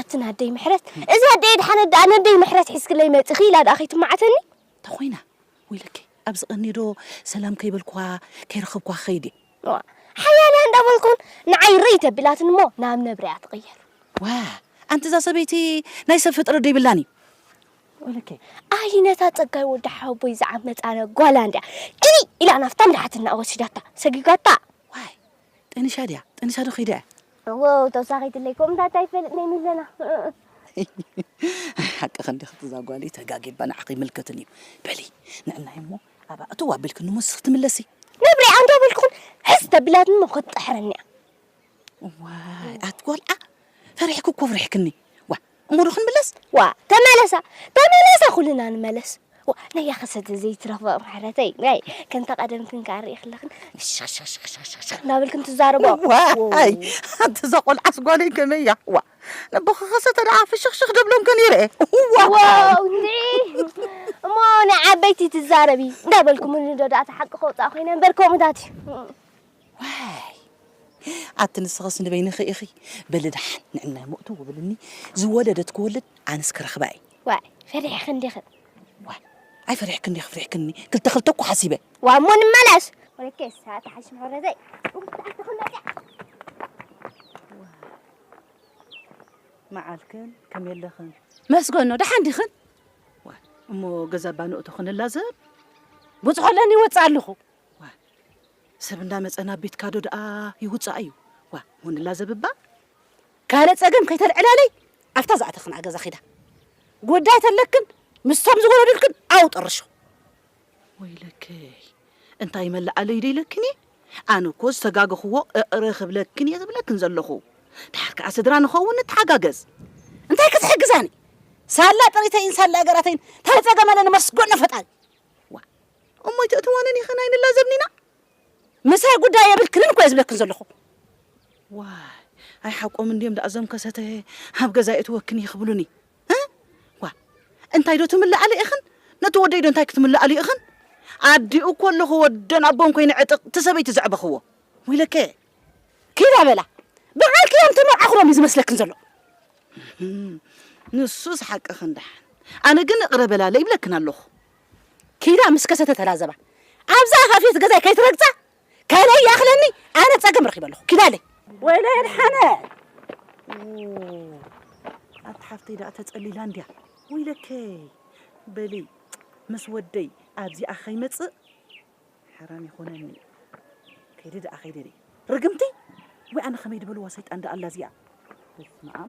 ኣትን ኣደይ ምሕረት፣ እዚ ኣደይ ድሓን ኣደ ኣነ ኣደይ ምሕረት ሒዝክለይ መጽኺ ኢላ ደኣ ከይትማዓተኒ? ተኾይና፣ ወይለከይ፣ ኣብዚ ቀኒ ዶ ሰላም ከይበልኳ፣ ከይረኸብኳ ክኸይድ እየ? ዋ፣ ሓያል እያ እንዳበልኩን ንዓይ ርእይ ተቢላትን እሞ ናብ ነብሪ እያ ትቕየር። ዋ፣ ኣንቲ እዛ ሰበይቲ ናይ ሰብ ፍጥረት ዶ ይብላን እዩ? ወይለከይ። ኣይ፣ ነታ ጸጋይ ወዲ ሓወቦይ ዝዓመጻና ጓላ እንድያ። ጭኒ ኢላ ናብታ እንዳሓትና ወሲዳታ፣ ሰጊጋታ። ዋይ፣ ጠኒሻ ድያ? ጠኒሻ ዶ ከይዳ እያ? እዎ፣ ተውሳኺትለይ፣ ከምኡታት ኣይፈልጥን እየን ዘለና። ሓቅኺ እንዲኺ፣ እዛ ጓለይ ተጋጊባ ንዓኺ ይምልከትን እዩ። በሊ፣ ንዕናይ እሞ ኣብኣ እትው ኣቢልክኒ እሞ ንስኺ ትምለሲ። ነብሪ ኣንዳ በልኩኹን፣ ሕስ ተቢላትኒ እሞ ክትጥሕረኒ እያ። ዋይ፣ ኣቲ ጓልዓ፣ ፈሪሕኪ እኮ ኣፍሪሕክኒ። ዋ፣ እሞ ዶ ክንምለስ? ዋ፣ ተመለሳ፣ ተመለሳ፣ ኩልና ንመለስ። ዋ፣ ነያ ከሰተ ዘይትረኽቦ ምሕረተይ። ናይ፣ ከምታ ቀደምክን ከኣ ርኢ ከለኽን፣ ሻሻሻሻሻሻ እንዳበልክን ትዛረቦ። ዋይ፣ ኣንቲ እዛ ቆልዓስ ጓለይ ከመይ እያ? ዋ፣ ነቦኺ ከሰተ ደኣ ፍሽኽሽኽ ደብሎም ከ ነይረ። ዋ። ዋው፣ እንድዒ። እሞ ንዓበይቲ ትዛረቢ እንዳበልኩምኒ ዶ ደኣ እቲ ሓቂ ከውፅኣ ኮይነ እምበር ከምኡታት እዩ። ዋይ፣ ኣቲ ንስኽስ ንበይንኺ ኢኺ። በሊ ደሓን ንዕናይ ሞእቱ ውብልኒ፣ ዝወለደት ክወልድ ኣነስ ክረኽባ እየ። ዋይ፣ ፈሪሕኽን ዲኽን? ዋይ፣ ኣይፈሪሕክን ዲኺ፣ ፍሪሕክኒ። ክልተ ክልተ እኮ ሓሲበ። ዋ፣ እሞ ንመለስ። ወለከ፣ ሰዓት ሓሽ ምሕረተይ። መዓልክን ከመይ ኣለኽን? መስገኖ፣ ደሓን ዲኽን? ዋይ፣ እሞ ገዛ እባ ንእቶ ክንላዘብ? ብፅሖ ኣለኒ ይወፅእ ኣለኹ። ዋ፣ ሰብ እንዳመጸ ናብ ቤትካ ዶ ደኣ ይውጻእ እዩ? ዋ፣ ሞንላ ዘብባ? ካልእ ጸገም ከይተልዕላለይ፣ ኣብታ ዝኣተኽና ገዛ ኺዳ። ጉዳይ ተለክን፣ ምስቶም ዝወለዱልክን ኣብኡ ጠርሾ። ወይለከይ፣ እንታይ መለዓለይ ደይለክን እየ? ኣነ እኮ ዝተጋገኽዎ እቕረ ክብለክን እየ ዝብለክን ዘለኹ። ድሓር ከኣ ስድራ ንኸውን ንተሓጋገዝ። እንታይ ክትሕግዛኒ? ሳላ ጥሪተይን ሳላ ገራተይን እንታይ ጸገም ኣለኒ መስገኖ ፈጣሪ። ዋ፣ እሞ ኣይተእትዋንን ኢኽን ኣይንላዘብን ኢና? ምሳይ ጉዳይ የብልክንን እኮ እየ ዝብለክን ዘለኹ። ዋይ፣ ኣይ ሓቆም እንድዮም ደኣ እዞም ከሰተ ኣብ ገዛ የእትወክን እዩ ክብሉኒ። እ? ዋ፣ እንታይ ዶ ትምልኣሉ ኢኽን? ነቲ ወደይ ዶ እንታይ ክትምልኣሉ ኢኽን? ኣዲኡ እኮ ኣለኹ ወደን ኣቦን ኮይነ ዕጥቕ፣ እቲ ሰበይቲ ዘዕበኽዎ። ወይለከ። ኪዳ በላ። ብዓልኪ እዮም ተመርዓኹሎም እዩ ዝመስለክን ዘሎ። እህም፣ ንሱስ ሓቅኽን ደሓን። ኣነ ግን እቕረ በላለ ይብለክን ኣለኹ። ኪዳ ምስ ከሰተ ተላዘባ። ኣብዛ ኣፋፍየት ገዛይ ከይትረግጻ፣ ካልኣይ ይኣኽለኒ፣ ኣነ ጸገም ረኺበ ኣለኹ። ኪዳለይ። ወይለይ ኣድሓነ። ኦ፣ ኣቲ ሓፍተይ ደኣ ተጸሊላ እንድያ። ወይለከይ። በሊ፣ ምስ ወደይ ኣብዚኣ ከይመጽእ ሓራም ይኾነኒ። ከይደ ደኣ ከይደ ደይ። ርግምቲ? ወይ ኣነ ከመይ ድበልዋ ሰይጣን ደኣ ኣላ እዚኣ። በስመ ኣብ